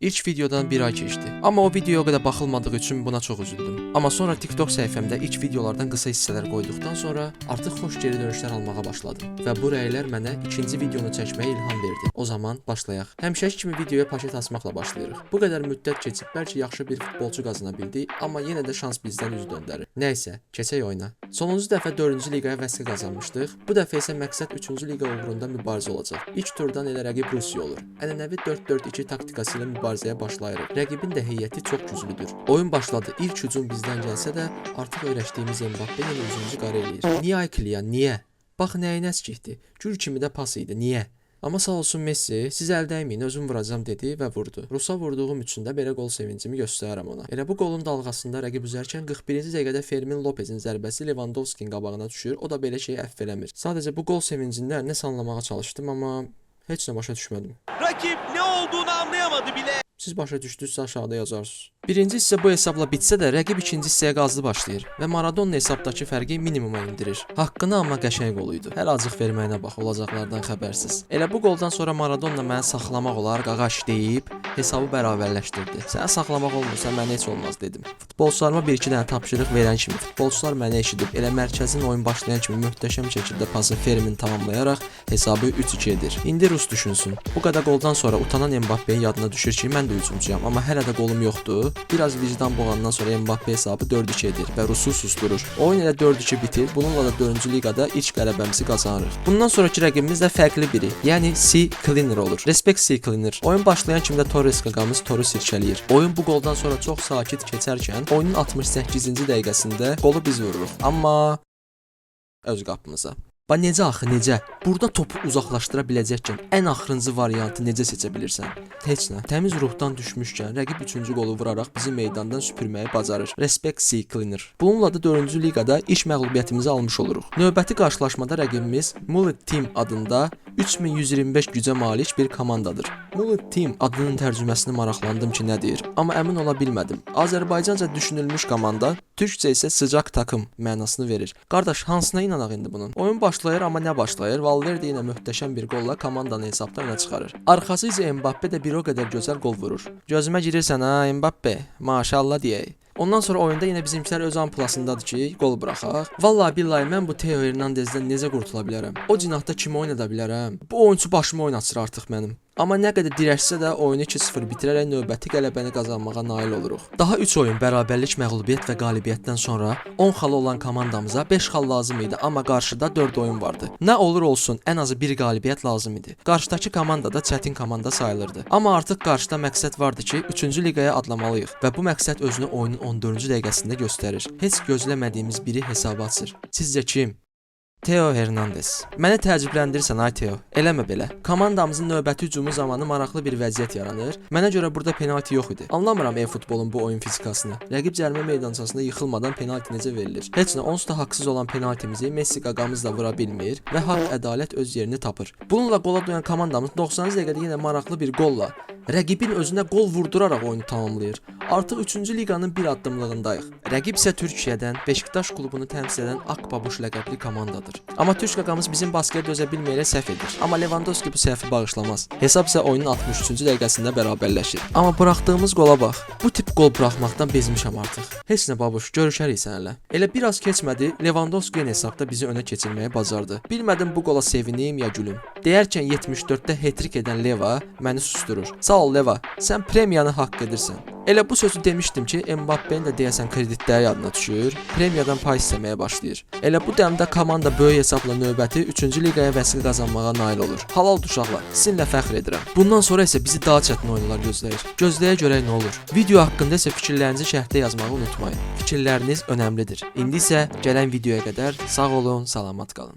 İlk videodan bir ay keçdi. Amma o videoya o qədər baxılmadığı üçün buna çox üzüldüm. Amma sonra TikTok səhifəmdə ilk videolardan qısa hissələr qoyduqdan sonra artıq xoş geri dönüşlər almağa başladım və bu rəylər mənə ikinci videonu çəkməyə ilham verdi. O zaman başlayaq. Həmişəki kimi videoya paket asmaqla başlayırıq. Bu qədər müddət keçib bəlkə yaxşı bir futbolçu qazana bildik, amma yenə də şans bizdən üz döndərir. Nəysə, keçək oyuna. Sonuncu dəfə 4-cü liqaya vəsiqə qazanmışdıq. Bu dəfə isə məqsəd 3-cü liqa uğrunda mübarizə olacaq. İlk turdan elə rəqib Rusiya olur. Ənənəvi 4-4-2 taktikası ilə mübarizəyə başlayırıq. Rəqibin də heyəti çox güclüdür. Oyun başladı. İlk hücum bizdən gəlsə də, artıq öyrəşdiyimiz Mbappe yenə özümüzü qara eləyir. Niyə Aykliya? Niyə? Bax nəyinə əskikdir. Gül kimi də pas idi. Niyə? Amma sağ olsun Messi, siz əl dəyməyin, özüm vuracam dedi və vurdu. Rusa vurduğum üçün də belə qol sevincimi göstərirəm ona. Elə bu qolun dalğasında rəqib üzərkən 41-ci dəqiqədə Fermin Lopezin zərbəsi Lewandowskinin qabağına düşür. O da belə şeyi əfv eləmir. Sadəcə bu qol sevincində nəsə anlamağa çalışdım, amma heç nə başa düşmədim. Rakip ne olduğunu anlayamadı bile. Siz başa düşdünüzsə aşağıda yazarsınız. Birinci hissə bu hesabla bitsə də rəqib ikinci hissəyə qazlı başlayır və Maradona hesabdakı fərqi minimuma endirir. Haqqını amma qəşəng qol idi. Hələ acıq verməyinə bax, olacaqlardan xəbərsiz. Elə bu qoldan sonra Maradona məni saxlamaq olar qaqaş deyib hesabı bərabərləşdirdi. Səni saxlamaq olmursa mənə heç olmaz dedim. Futbolçularıma bir-iki dənə tapşırıq verən kimi futbolçular məni eşidib elə mərkəzin oyun başlayan kimi möhtəşəm şəkildə pası Fermin tamamlayaraq hesabı 3-2 edir. İndi Rus düşünsün. Bu qədər qoldan sonra utanan Mbappe'nin yadına düşür ki, mən də hücumçuyam, amma hələ də qolum yoxdur. Biraz vicdan boğandan sonra Mbappe hesabı 4-2 edir və Rusu susdurur. Oyun elə 4-2 bitir. Bununla da 4-cü liqada ilk qələbəmizi qazanırıq. Bundan sonrakı rəqibimiz də fərqli biri, yəni C Cleaner olur. Respect C Cleaner. Oyun başlayan kimi də Torres qaqamız toru sirkələyir. Oyun bu qoldan sonra çox sakit keçərkən oyunun 68-ci dəqiqəsində qolu biz vururuq. Amma öz qapımıza. Ba necə axı necə? Burada topu uzaqlaşdıra biləcəkkən ən axırıncı variantı necə seçə bilirsən? Heç nə. Təmiz ruhdan düşmüşkən rəqib 3-cü qolu vuraraq bizi meydandan süpürməyi bacarır. Respect C Cleaner. Bununla da 4-cü liqada ilk məğlubiyyətimizi almış oluruq. Növbəti qarşılaşmada rəqibimiz Mullet Team adında 3125 gücə malik bir komandadır. Mullet Team adının tərcüməsini maraqlandım ki, nədir, amma əmin ola bilmədim. Azərbaycanca düşünülmüş komanda, türkcə isə sıcaq takım mənasını verir. Qardaş, hansına inanaq indi bunun? Oyun başlayır, amma nə başlayır? Valverde yenə möhtəşəm bir qolla komandanı hesabda önə çıxarır. Arxası isə Mbappe də bir o qədər gözəl qol vurur. Gözümə girirsən ha Mbappe, maşallah deyək. Ondan sonra oyunda yenə bizimkilər öz amplasındadır ki, qol buraxaq. Vallahi billahi mən bu Theo Hernandezdən necə qurtula bilərəm? O cinahda kimi oynada bilərəm? Bu oyunçu başımı oynatır artıq mənim. Amma nə qədər dirəşsə də oyunu 2-0 bitirərək növbəti qələbəni qazanmağa nail oluruq. Daha 3 oyun bərabərlik, məğlubiyyət və qalibiyyətdən sonra 10 xal olan komandamıza 5 xal lazım idi, amma qarşıda 4 oyun vardı. Nə olur olsun, ən azı bir qalibiyyət lazım idi. Qarşıdakı komanda da çətin komanda sayılırdı. Amma artıq qarşıda məqsəd vardı ki, 3-cü liqaya adlamalıyıq və bu məqsəd özünü oyunun 14-cü dəqiqəsində göstərir. Heç gözləmədiyimiz biri hesabı açır. Sizcə kim? Theo Hernandez. Məni təəccübləndirirsən ay Theo. Eləmə belə. Komandamızın növbəti hücumu zamanı maraqlı bir vəziyyət yaranır. Mənə görə burada penalti yox idi. Anlamıram e-futbolun bu oyun fizikasını. Rəqib cərimə meydançasında yıxılmadan penalti necə verilir? Heç nə, onsuz da haqsız olan penaltimizi Messi qaqamız da vura bilmir və haqq ədalət öz yerini tapır. Bununla qola doyan komandamız 90-cı dəqiqədə yenə maraqlı bir qolla rəqibin özünə qol vurduraraq oyunu tamamlayır. Artıq 3-cü liqanın bir addımlığındayıq. Rəqib isə Türkiyədən Beşiktaş klubunu təmsil edən Akbabuş ləqəbli komandadır. Amma türk qaqamız bizim basqıya dözə bilməyərək səhv edir. Amma Lewandowski bu səhvi bağışlamaz. Hesab isə oyunun 63-cü dəqiqəsində bərabərləşir. Amma buraxdığımız qola bax. Bu tip qol buraxmaqdan bezmişəm artıq. Heç nə babuş, görüşərik səninlə. Elə biraz keçmədi, Lewandowski yenə hesabda bizi önə keçirməyi bacardı. Bilmədim bu qola sevinim ya gülüm. Deyərkən 74-də hat-trick edən Leva məni susdurur. Sağ ol Leva, sən premiyanı haqq edirsən. Elə bu sözü demişdim ki, Mbappe'nin də deyəsən kreditləri yadına düşür, premiyadan pay istəməyə başlayır. Elə bu dəmdə komanda böyük hesabla növbəti 3-cü liqaya vəsiqə qazanmağa nail olur. Halal uşaqlar, sizinlə fəxr edirəm. Bundan sonra isə bizi daha çətin oyunlar gözləyir. Gözləyə görək nə olur. Video haqqında isə fikirlərinizi şərhdə yazmağı unutmayın. Fikirləriniz önəmlidir. İndi isə gələn videoya qədər sağ olun, salamat qalın.